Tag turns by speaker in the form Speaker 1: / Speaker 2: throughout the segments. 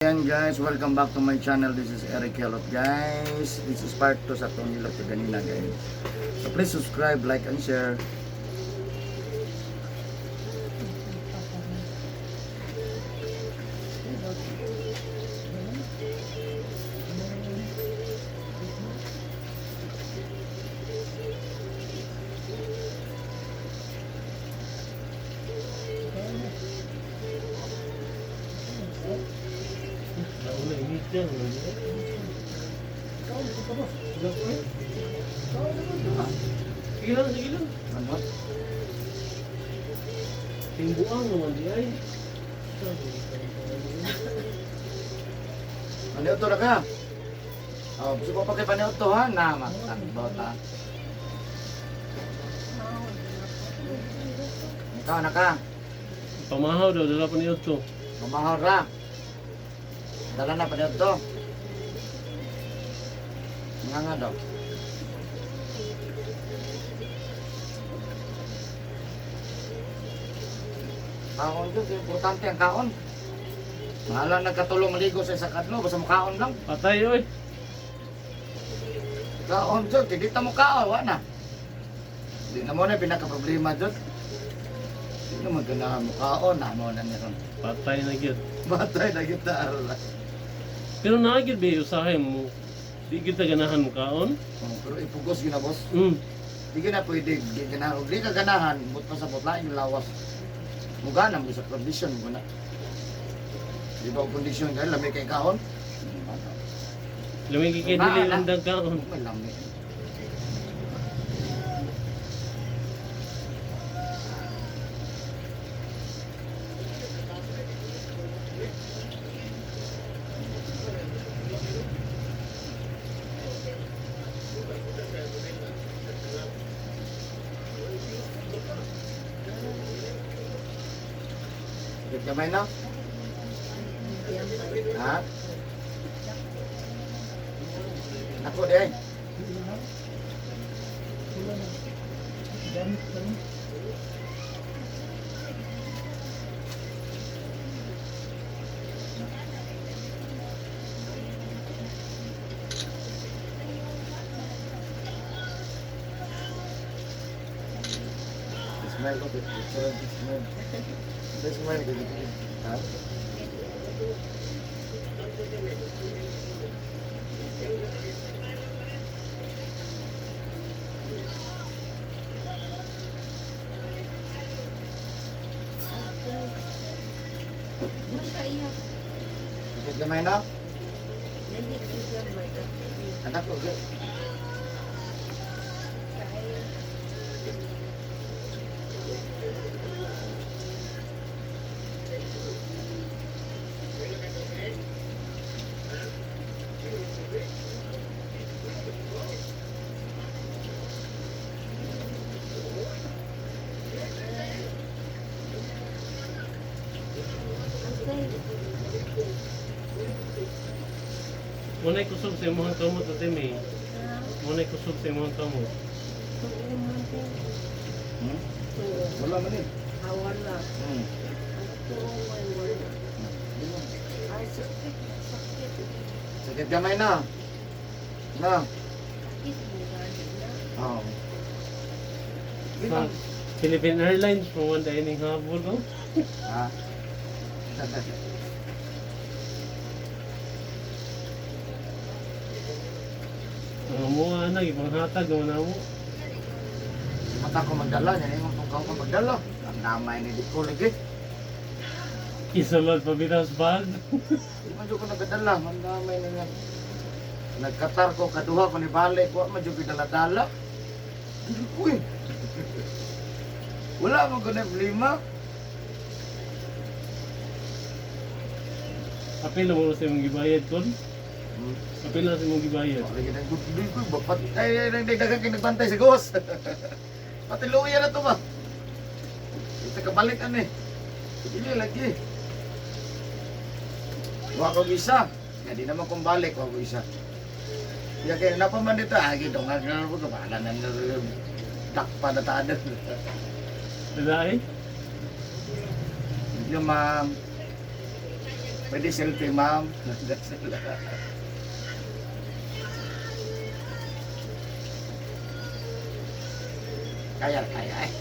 Speaker 1: Ayan guys, welcome back to my channel. This is Eric Helot, guys. This is part 2 sa atong hilot ganina, guys. So please subscribe, like and share.
Speaker 2: Nauna init yan. Sige lang, sige lang.
Speaker 1: Ano?
Speaker 2: Timbuang naman di ay.
Speaker 1: Paniuto na ka? Oh, gusto ko pa kay paniuto ha? Na, matandot ha. Ikaw na ka.
Speaker 2: Pamahaw daw, dala pa ni Otto.
Speaker 1: Mamahal ra. Dala na paniuto. Nga nga daw. Kaon yun, importante ang kaon. Mahala nagkatulong maligo sa isang kadlo, basta mukaon lang.
Speaker 2: Patay oy.
Speaker 1: Kaon jud, hindi ta mo kaon, wa na. Di na mo na pinaka problema jud. Di na mo ganahan mo kaon, na mo na niron.
Speaker 2: Patay na gyud.
Speaker 1: Batay na kita.
Speaker 2: Pero naa gyud ba usahay mo. Di gyud ta ganahan mo kaon.
Speaker 1: Oh, pero ipugos gyud na, boss. Di ka na pwede, di ganahan. Di ka ganahan, but pa sa butlain yung lawas. Mugana mo sa condition mo na. Di ba ang condition dahil lami kay kaon?
Speaker 2: Lamig kay dili undang kaon.
Speaker 1: May lami. Sakit kamay na? Ha? Ako di ay. Smile ko, picture, smile. Smile ko. Ha? Sakit kamay na? Anak ko, okay.
Speaker 2: Munay kusog sa imong kamot, Ate May. Munay kusog sa imong kamot.
Speaker 1: Hmm? Wala man eh. Hmm. Sakit kamay na. Na. Oo.
Speaker 2: Sa Philippine Airlines from one dining habol no?
Speaker 1: Ha?
Speaker 2: Ang mga anak, ipanghatag naman ako.
Speaker 1: Mata ko magdala, yan yung tungkaw ko magdala. Ang damay ni Diko lagi.
Speaker 2: Isulod pa bitaw sa bag.
Speaker 1: Di man jud ko nagadala, ang damay na nga. Nagkatar ko, kaduha ko ni balik, wa man jud ko dala-dala. Dili ko eh. Wala man ko na problema.
Speaker 2: Apil mo sa imong gibayad kon. Apil na sa imong gibayad.
Speaker 1: Wala gid ang good ko, bapat ay ay ay daghang kay nagbantay sa gawas. Pati luya na to ba. Ito kabalik ani. Dili lagi. Wa ko isa. Nga di naman kung balik wa ko isa. Ya kay napa man dito ah gid nga nga ko bahala na dakpa na tanan.
Speaker 2: Dai.
Speaker 1: Thank you, ma'am. Pwede selfie, ma'am. Kaya, kaya eh.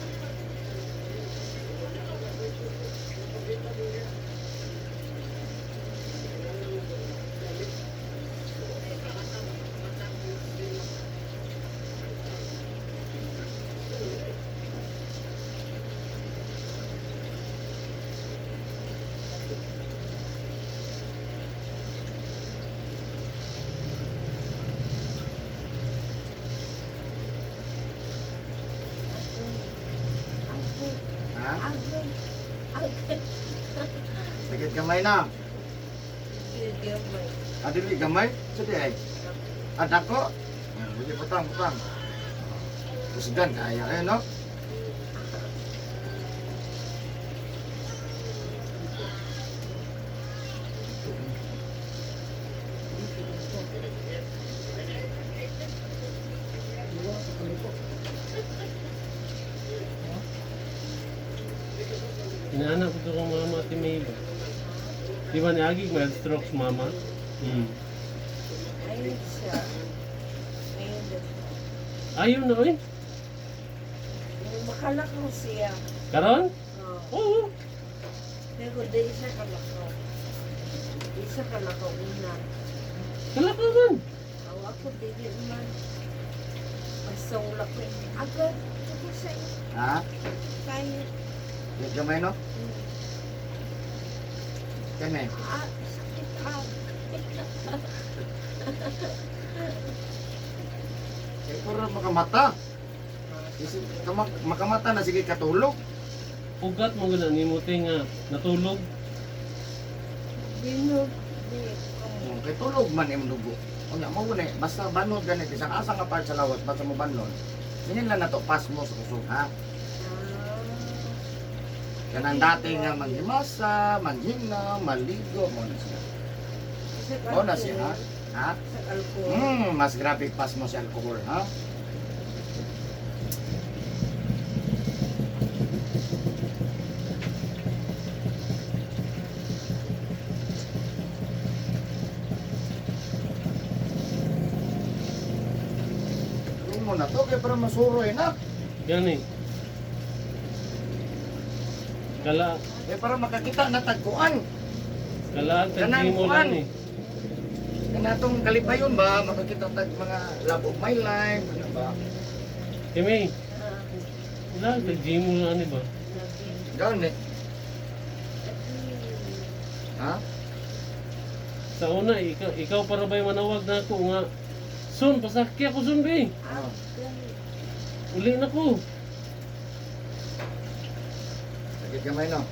Speaker 1: Ha? Sakit gamay na. Adili gamay. Sige ay. Adako. Sige, putang, putang. Kusgan kaya eh, no?
Speaker 2: Inaanap ko kong mama ti May ba? Di ba niagi may stroke si mama? Hmm.
Speaker 3: Ayun siya. Ayun na siya.
Speaker 2: Ayaw na oy.
Speaker 3: Makalakaw siya.
Speaker 2: Karon?
Speaker 3: Oo.
Speaker 2: Oo.
Speaker 3: Pero di siya kalakaw. Di siya kalakaw una.
Speaker 2: Kalakaw man.
Speaker 3: Aw, ako dili man. Basta wala ko. Agad. Ako siya.
Speaker 1: Ha?
Speaker 3: Kaya.
Speaker 1: Sakit gamay, no? Kene.
Speaker 3: Ah, sakit ah.
Speaker 1: Eh, pero makamata. Isip, makamata na sige katulog.
Speaker 2: Ugat mo gana nimo te nga natulog.
Speaker 3: Binog. Di.
Speaker 1: Kay tulog man imong dugo. Unya mo gani basta banod gani bisan asa nga part sa lawas basta mo banod. Sinin lang na to pass mo sa kusog ha.
Speaker 3: Ah.
Speaker 1: Kanang dati nga manghimasa, manghina, maligo mo na siya.
Speaker 3: Sa
Speaker 1: Mo na siya ha. Ha?
Speaker 3: Sa alcohol.
Speaker 1: Mas grabe pass mo sa alcohol ha. Mo na to kay para masuroy na.
Speaker 2: Gani. Kala
Speaker 1: Kay para makakita na tagkuan.
Speaker 2: kala tag
Speaker 1: Kanang
Speaker 2: mo
Speaker 1: kuan.
Speaker 2: lang eh.
Speaker 1: Kanatong kalipayon ba makakita tag mga love of my life ano ba?
Speaker 2: Kay May,
Speaker 3: Ah,
Speaker 2: wala tag mo lang ani ba?
Speaker 1: Gani. Ha?
Speaker 2: Sa una ikaw para ba'y manawag na ako nga Son, pasakya ko son be.
Speaker 1: Oh.
Speaker 2: Uli na ko.
Speaker 1: Sakit gamay no.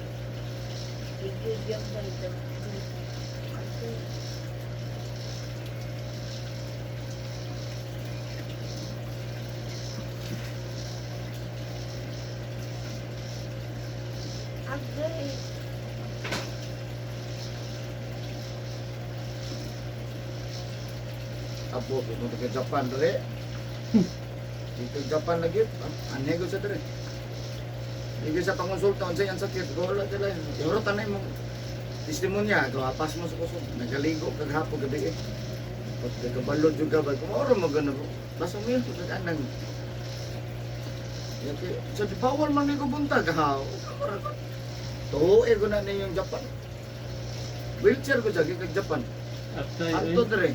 Speaker 3: Agay.
Speaker 1: Apo, pupunta ka Japan dre. Dito Japan lagi, aneh ko sa dre. Hindi sa pangonsulta, unsay ang sakit, ko wala sila. Euro tanay mo testimonya, ko apas mo sa kusog, nagaligo kaghapon gabi eh. Pag nagkabalod juga ba, kung oro mo gano, basta mo yun, nag-anang. Sa di bawal man ni ko buntag ha. Tuo ko na ninyong Japan. Wheelchair ko jagi kag Japan.
Speaker 2: Atay
Speaker 1: Anto
Speaker 2: oy.
Speaker 1: dre.